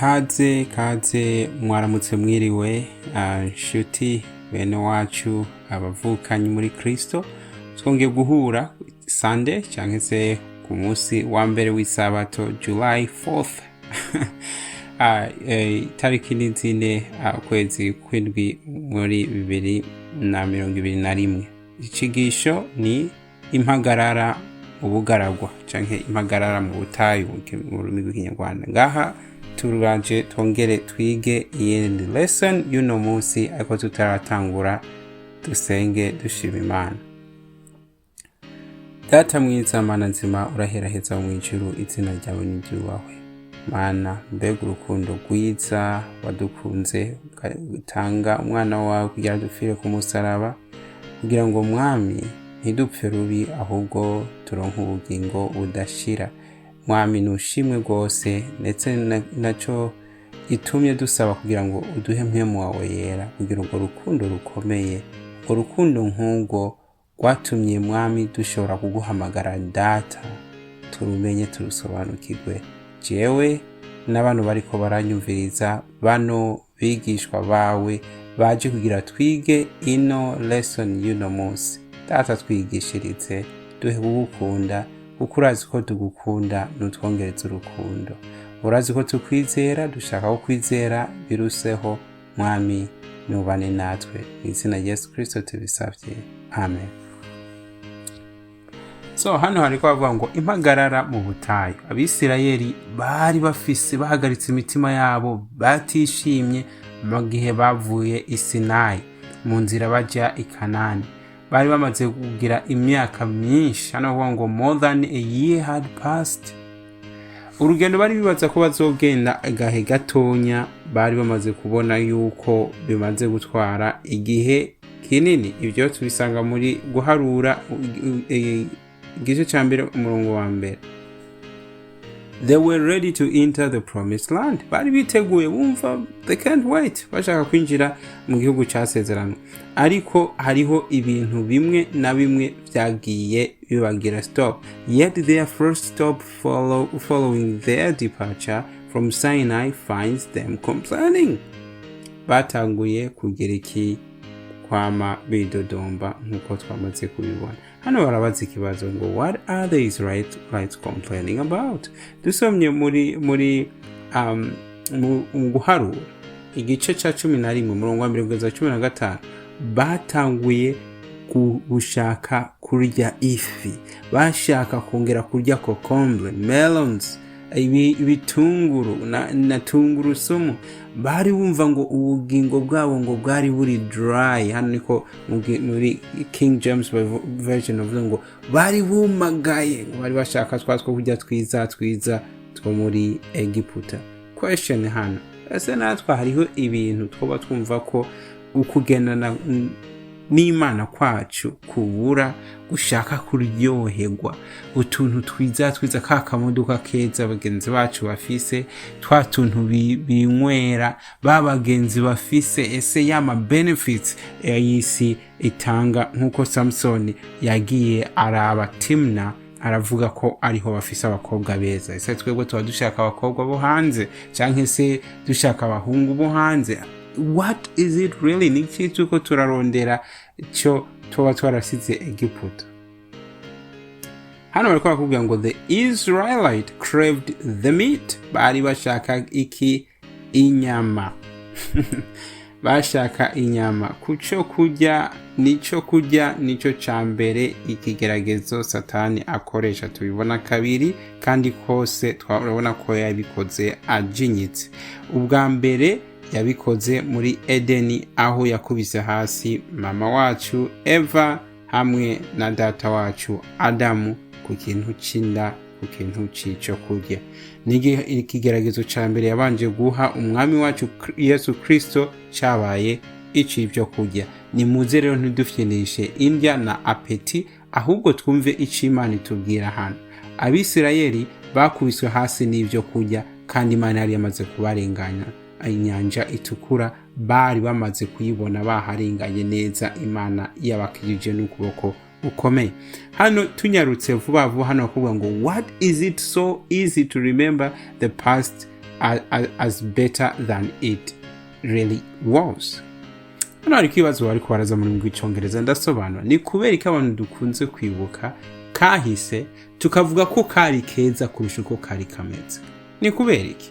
Kaze kaze, mwaramutse, mwiriwe, nshuti bene wacu, abavukanyi muri Kristo. Twongeye guhura Sunday cyangwa se ku munsi wa mbere w'isabato, July 4th. Itariki ni 4, ukwezi kw'indwi muri 2021. Icigisho ni impagarara mu bugaragwa canke impagarara mu butayu mu rurimi rw'Ikinyarwanda. Ngaha turaje twongere twige iyindi lesson y'uno munsi, ariko tutaratangura dusenge dushima Imana. Data mwiza, Mana nzima, uraheraheza mu ijuru, izina ryawe niryubahwe. Mana, mbega urukundo rwiza wadukunze, utanga umwana wawe kugira dupfire ku musaraba, kugira ngo, Mwami, ntidupfe rubi, ahubwo turonke ubugingo budashira. Mwami, nushimwe rwose, ndetse naco gitumye dusaba kugira ngo uduhe Mpwemu wawe Yera, kugira urwo rukundo rukomeye, urwo rukundo nk'urwo rwatumye, Mwami, dushobora kuguhamagara Data, turumenye, turusobanukirwe. Jewe n'abantu bariko baranyumviriza, bano bigishwa bawe baje kugira twige ino lesson y'uno munsi, Data, twigishirize, duhe kugukunda, kuko urazi ko tugukunda, nutwongereza urukundo. Urazi ko tukwizera, dushaka ko kwizera biruseho. Mwami, nubane natwe. Mu izina rya Yesu Kristo tubisabye, amen. So hano hariko bavuga ngo impagarara mu butayu. Abisirayeli bari bafise bahagaritse imitima yabo, batishimye mu gihe bavuye i Sinayi mu nzira baja i Kanani. Bari bamaze kugira imyaka myinshi. Hano bavuga ngo more than a year had passed. Urugendo bari bibaza ko bazogenda agahe gatonya, bari bamaze kubona yuko bimaze gutwara igihe kinini. Ibyo tubisanga muri Guharura, igice cya mbere, umurongo wa mbere. They were ready to enter the promised land. Bari biteguye, bumva they can't wait, bashaka kwinjira mu gihugu cyasezerano. Ariko hariho ibintu bimwe na bimwe byagiye bibagira stop. Yet their first stop following their departure from Sinai finds them complaining. Batanguye kugira iki? Kwama bidodomba, nk'uko twamaze kubibona. Hano barabaza ikibazo ngo "What are the Israelites complaining about?" Dusomye muri mu Guharura, igice cya 11, umurongo wa mbere kugeza 15, batanguye gushaka kurya ifi, bashaka kongera kurya concombre, melons, ibitunguru na tungurusumu. Bari bumva ngo ubugingo bwabo ngo bwari buri dry. Hano niko muri King James Version bavuga ngo bari bumagaye, ngo bari bashaka twa two kurya twiza twiza two muri Egiputa. Question hano: ese natwe hariho ibintu twoba twumva ko ukugendana n'Imana kwacu kubura gushaka kuryoherwa utuntu twiza twiza, ka kamodoka keza bagenzi bacu bafise, twa tuntu binywera ba bagenzi bafise? Ese yama benefits y'isi itanga, nk'uko Samson yagiye araba Timna, aravuga ko ariho bafise abakobwa beza? Ese twebwe tuba dushaka abakobwa bo hanze, canke se dushaka abahungu bo hanze? What is it really? Ni iki tuko turarondera cyo tuba twarasize Egiputa? Hano bariko barakubwira ngo the Israelite craved the meat. Bari bashaka iki? Inyama. Bashaka inyama kuco kurya. Nico kurya nico ca mbere ikigeragezo Satani akoresha. Tubibona kabiri, kandi kose turabona ko yabikoze ajinyitse. Ubwa mbere yabikoze muri Edeni, aho yakubise hasi mama wacu Eva hamwe na data wacu Adamu ku kintu c'inda, ku kintu c'ico kurya. Ni ikigeragezo ca mbere yabanje guha umwami wacu Yesu Kristo, cabaye ic'ibyo kurya. Nimuze rero ntidufyinishe indya na appétit, ahubwo twumve ico Imana itubwira hano. Abisirayeli bakubiswe hasi n'ibyo kurya, kandi Imana yari yamaze kubarenganya Inyanja Itukura. Bari bamaze kuyibona, baharenganye neza, Imana yabakijije n'ukuboko gukomeye. Hano tunyarutse vuba vuba, hano bakubwira ngo "What is it so easy to remember the past as better than it really was. Hano hariko ibibazo bariko baraza mu rurimi rw'Icongereza. Ndasobanura: ni kubera ko abantu dukunze kwibuka kahise, tukavuga ko kari keza kurusha uko kari kameze? Ni kubera iki?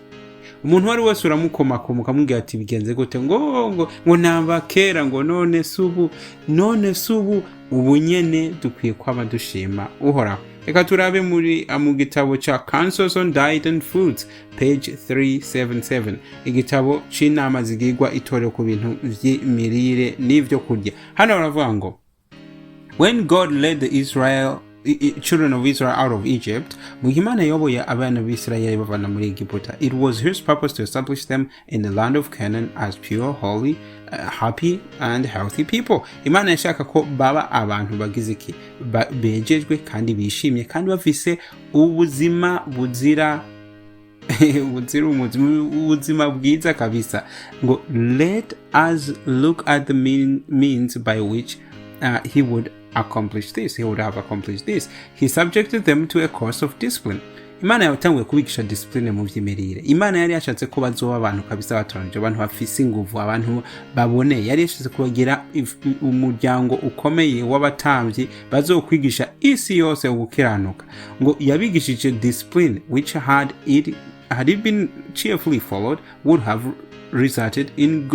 Umuntu uwo ari wese uramukomakoma, ukamubwira ati: "Bigenze gute?" Ngo namba kera, ngo none si ubu, none si ubu. Ubu nyene dukwiye kwaba dushima Uhoraho. Reka turabe mu gitabo ca Counsels on Diet and Foods, page 377, igitabo c'inama zigirwa itorero ku bintu vy'imirire n'ivyo kurya. Hano baravuga ngo: "When God led the Israel children of Israel out of Egypt," mu gihe Imana yayoboye abana b'Isirayeli bavana muri Egiputa, "it was his purpose to establish them in the land of Canaan as pure, holy, happy and healthy people." Imana yashaka ko baba abantu bagize iki? Bejejwe kandi bishimye kandi bafise ubuzima buzira umuze, ubuzima bwiza kabisa. Ngo: "Let us look at the means by which he would accomplish this, he would have accomplished this. He subjected them to a course of discipline." Imana yatanguye kubigisha discipline mu vy'imirire. Imana yari yashatse ko bazoba abantu kabisa batoranije, abantu bafise inguvu, abantu baboneye. Yari yashatse kubagira umuryango ukomeye w'abatambyi bazokwigisha isi yose ugukiranuka. Ngo yabigishije discipline which, had it been cheerfully followed, would have resulted in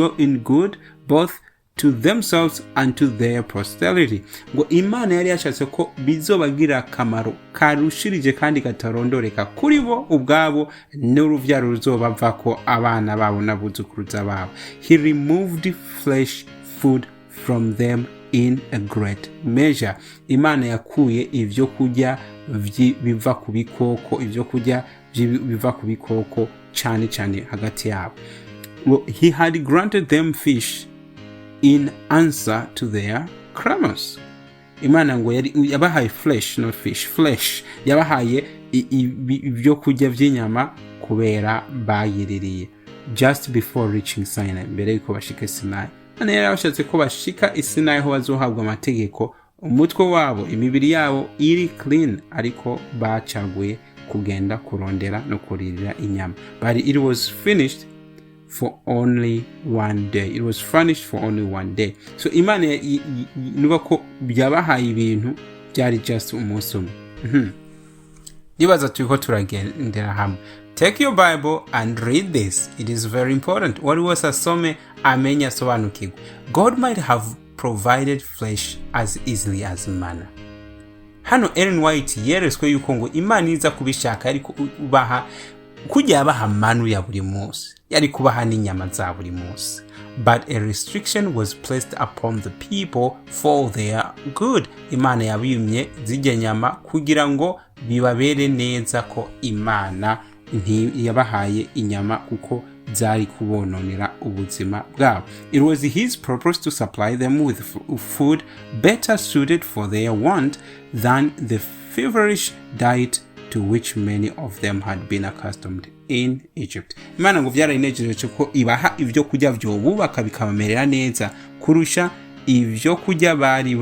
good both to themselves and to their posterity. Ngo Imana yari yashatse ko bizobagira akamaro karushirije kandi katarondoreka kuri bo ubwabo n'uruvyaro ruzobavako, abana babo n'abuzukuruza babo. "He removed flesh food from them in a great measure." Imana yakuye ivyo kurya biva ku bikoko, ivyo kurya biva ku bikoko cyane cyane hagati yabo. Ngo he had granted them fish in answer to their clamors. Imana ngo yari yabahaye flesh, not fish, flesh. Yabahaye ibyo kurya by'inyama kubera bayiririye. "Just before reaching Sinai," mbere yuko bashika Sinai. Imana yari yabashatse ko bashika i Sinai aho bazohabwa amategeko, umutwe wabo, imibiri yabo iri clean, ariko bacaguye kugenda kurondera no kuririra inyama. But it was finished for only one day. It was furnished for only one day. So Imana nuba ko byabahaye ibintu byari just umunsi umwe. Nibaza turiko turagendera hamwe. Take your Bible and read this. It is very important. Uwari wese asome, amenye, asobanukirwe. God might have provided flesh as easily as manna. Hano Ellen White yeretswe yuko ngo Imana iza kubishaka ariko ubaha kujya yabaha manu ya buri munsi, yari kubaha n'inyama za buri munsi. But a restriction was placed upon the people for their good. Imana yabimye zijya nyama kugira ngo bibabere neza, ko Imana ntiyabahaye inyama kuko zari kubononera ubuzima bwabo. It was his purpose to supply them with food better suited for their want than the feverish diet to which many of them had been accustomed in Egypt. Imana ngo byarayinejeje ko ibaha ibyo kurya vyobubaka bikabamerera neza kurusha ibyo kurya bari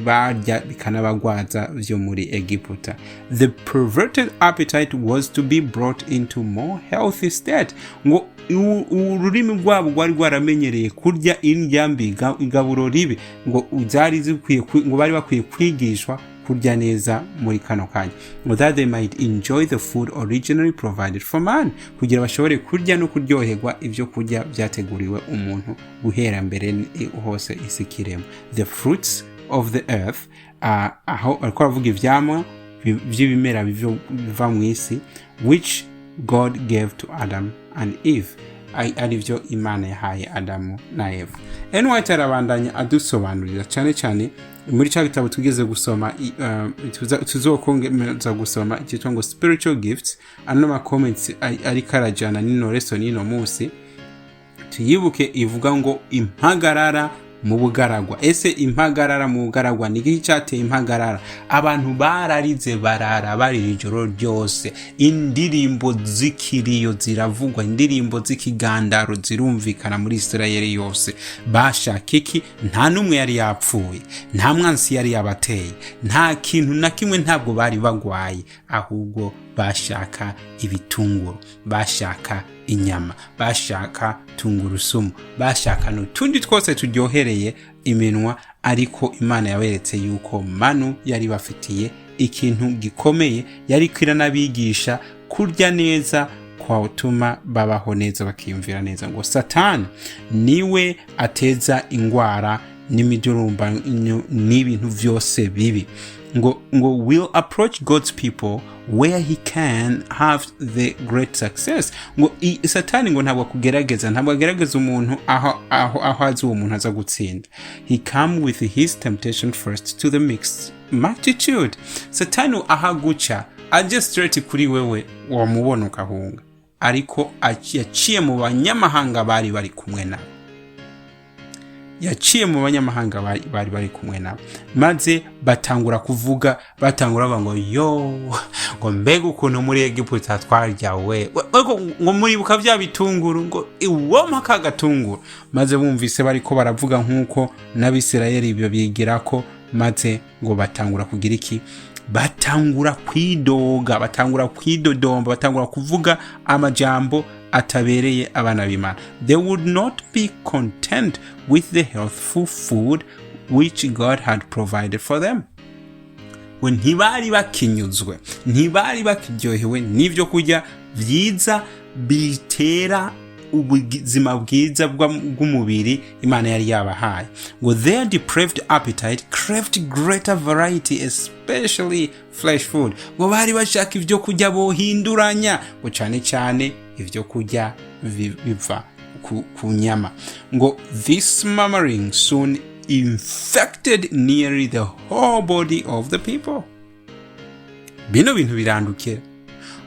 barya bikanabagwaza vyo muri Egiputa. The perverted appetite was to be brought into more healthy state. Ngo ururimi rwabo rwari rwaramenyereye kurya indya mbi, igaburo ribi, ngo zari zikwiye ngo bari bakwiye kwigishwa kurya neza muri kano kanya, ngo that they might enjoy the food originally provided for man, kugira bashobore kurya no kuryoherwa ibyo kurya byateguriwe umuntu guhera mbere hose isi ikiremwa, the fruits of the earth. Aho ariko aravuga ivyamwa vy'ibimera biva mu isi, which God gave to Adam and Eve, ari byo Imana yahaye Adamu na Eva. Ellen White arabandanya adusobanurira cyane cyane muri cya gitabo tugeze gusoma, tuzokongeza gusoma, cyitwa ngo Spiritual Gifts. Ano ma comments ariko arajyana n'ino lesson y'ino munsi. Tuyibuke, ivuga ngo impagarara mu bugaragwa. Ese impagarara mu bugaragwa ni iki cyateye impagarara? Abantu bararize, barara barira ijoro ryose, indirimbo z'ikiriyo ziravugwa, indirimbo z'ikigandaro zirumvikana muri Isirayeli yose. Bashaka iki? Nta n'umwe yari yapfuye, nta mwansi yari yabateye, nta kintu na kimwe, ntabwo bari bagwaye, ahubwo Bashaka ibitunguru, bashaka inyama, bashaka tungurusumu, bashaka n'utundi twose turyohereye iminwa. Ariko Imana yaberetse yuko manu yari bafitiye ikintu gikomeye, yariko iranabigisha kurya neza kwatuma babaho neza, bakiyumvira neza. Ngo Satani niwe ateza ingwara n'imidurumbanyo n'ibintu byose bibi. Ngo will approach God's people where he can have the great success. Ngo Satani ngo ntabwo akugerageza, ntabwo agerageza umuntu aho azi uwo muntu aza gutsinda. He come with his temptation first to the mixed multitude. Satani aho aguca aje straight kuri wewe, wamubona ukahunga, ariko yaciye mu banyamahanga bari bari kumwe nabo, yaciye mu banyamahanga bari kumwe nabo, maze batangura kuvuga, batangura bavuga ngo: "Yo," ngo, "mbega ukuntu muri Egiputa twarya we!" Ngo "Muribuka bya bitunguru?" Ngo "Iwompa ka gatunguru." Maze bumvise bariko baravuga nk'uko n'Abisirayeli ibyo bigirako, maze ngo batangura kugira iki? Batangura kwidoga, batangura kwidodomba, batangura kuvuga amajambo atabereye abana b'Imana. They would not be content with the healthful food which God had provided for them. Ngo ntibari bakinyuzwe, ntibari bakiryohewe n'ibyo kurya byiza bitera ubuzima bwiza bw'umubiri Imana yari yabahaye. Ngo their depraved appetite craved greater variety, especially flesh food. Ngo bari bashaka ibyo kurya bohinduranya, ngo cyane cyane ibyo kurya biva ku nyama. Ngo this murmuring soon infected nearly the whole body of the people. Bino bintu birandukira,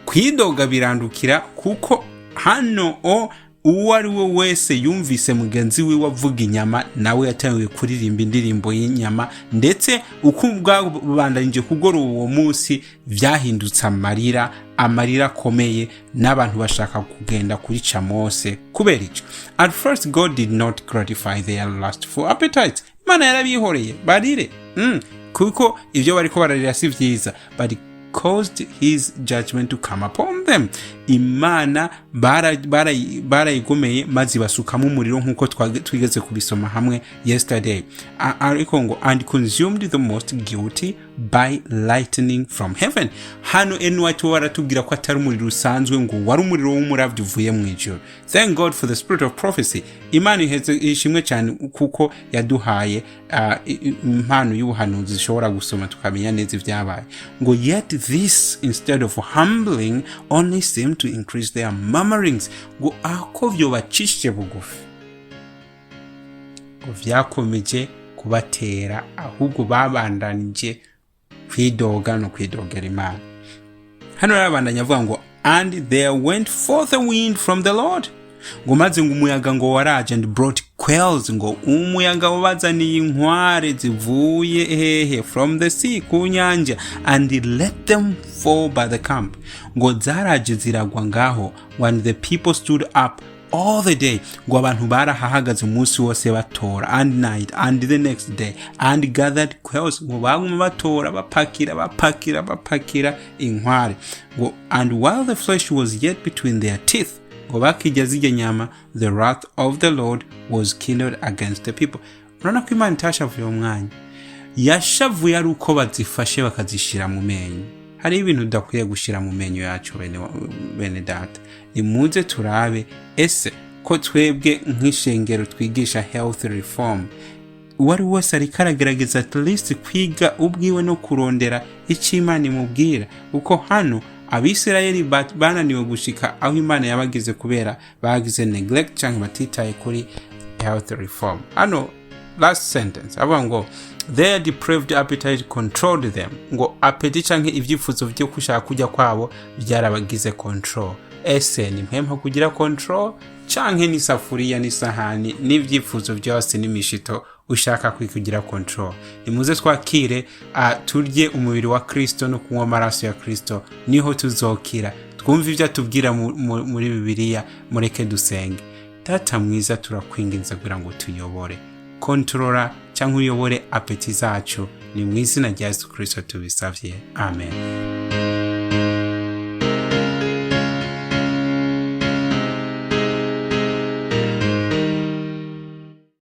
kwidoga birandukira, kuko hano o uwo ari we wese yumvise mugenzi wiwe avuga inyama, nawe yatangiye kuririmba indirimbo y'inyama. Ndetse uko bwabandanije kugoroba uwo munsi, byahindutse amarira, amarira akomeye, n'abantu bashaka kugenda kurica Mose kubera icyo. At first God did not gratify their lustful appetites. Imana yarabihoreye barire, kuko ibyo bariko bararira si byiza, but caused his judgment to come upon them. Imana barayigomeye, maze ibasukamo umuriro nk'uko twigeze kubisoma hamwe yesterday. Ariko ngo and consumed the most guilty by lightning from heaven. Hano Ellen baratubwira ko atari umuriro usanzwe, ngo wari umuriro w'umuravyo uvuye mu ijuru. Thank God for the spirit of prophecy. Imana iheze ishimwe cyane kuko yaduhaye impano y'ubuhanuzi, zishobora gusoma tukamenya neza ibyabaye. Ngo yet this, instead of humbling, only seemed to increase their murmurings. Ngo ako vyobacishije bugufi, ngo vyakomeje kubatera, ahubwo babandanije kwidoga no kwidogera Imana. Hano yarabandanya avuga ngo and there went forth a wind from the Lord. Ngo maze ngo umuyaga ngo waraje, and brought quails. Ngo umuyaga wabazaniye inkware zivuye hehe? From the sea, ku nyanja, and let them fall by the camp. Ngo zaraje ziragwa ngaho. When the people stood up all the day, ngo abantu barahahagaze umunsi wose batora, and night and the next day, and gathered quails. Ngo baguma batora, bapakira, bapakira, bapakira inkware. Ngo and while the flesh was yet between their teeth, ngo bakirya zirya nyama, the wrath of the Lord was kindled against the people. Urabona ko Imana itashavuye uwo mwanya, yashavuye ari uko bazifashe bakazishyira mu menyo. Hari ibintu udakwiye gushyira mu menyo yacu. Bene data, nimuze turabe ese ko twebwe nk'ishengero twigisha health reform, uwo ari wese ariko aragerageza at least kwiga ubwiwe no kurondera icyo Imana imubwira, kuko hano Abisirayeli bananiwe gushika aho Imana yabagize kubera bagize neglect cyangwa batitaye kuri health reform. Hano last sentence avuga ngo their depraved appetite controlled them. Ngo appétit canke ibyifuzo byo gushaka kurya kwabo byarabagize control. Ese ni mpempa kugira control, canke n'isafuriya n'isahani n'ibyifuzo byose n'imishito ushaka kwikugira control? Nimuze twakire, turye umubiri wa Kristo no kunywa amaraso ya Kristo, niho tuzokira. Twumve ibyo atubwira muri Bibiliya. Mureke dusenge. Data mwiza, turakwinginze kugira ngo tuyobore, controla cyangwa uyobore appétit zacu. Ni mu izina rya Yesu Kristo tubisabye, amen.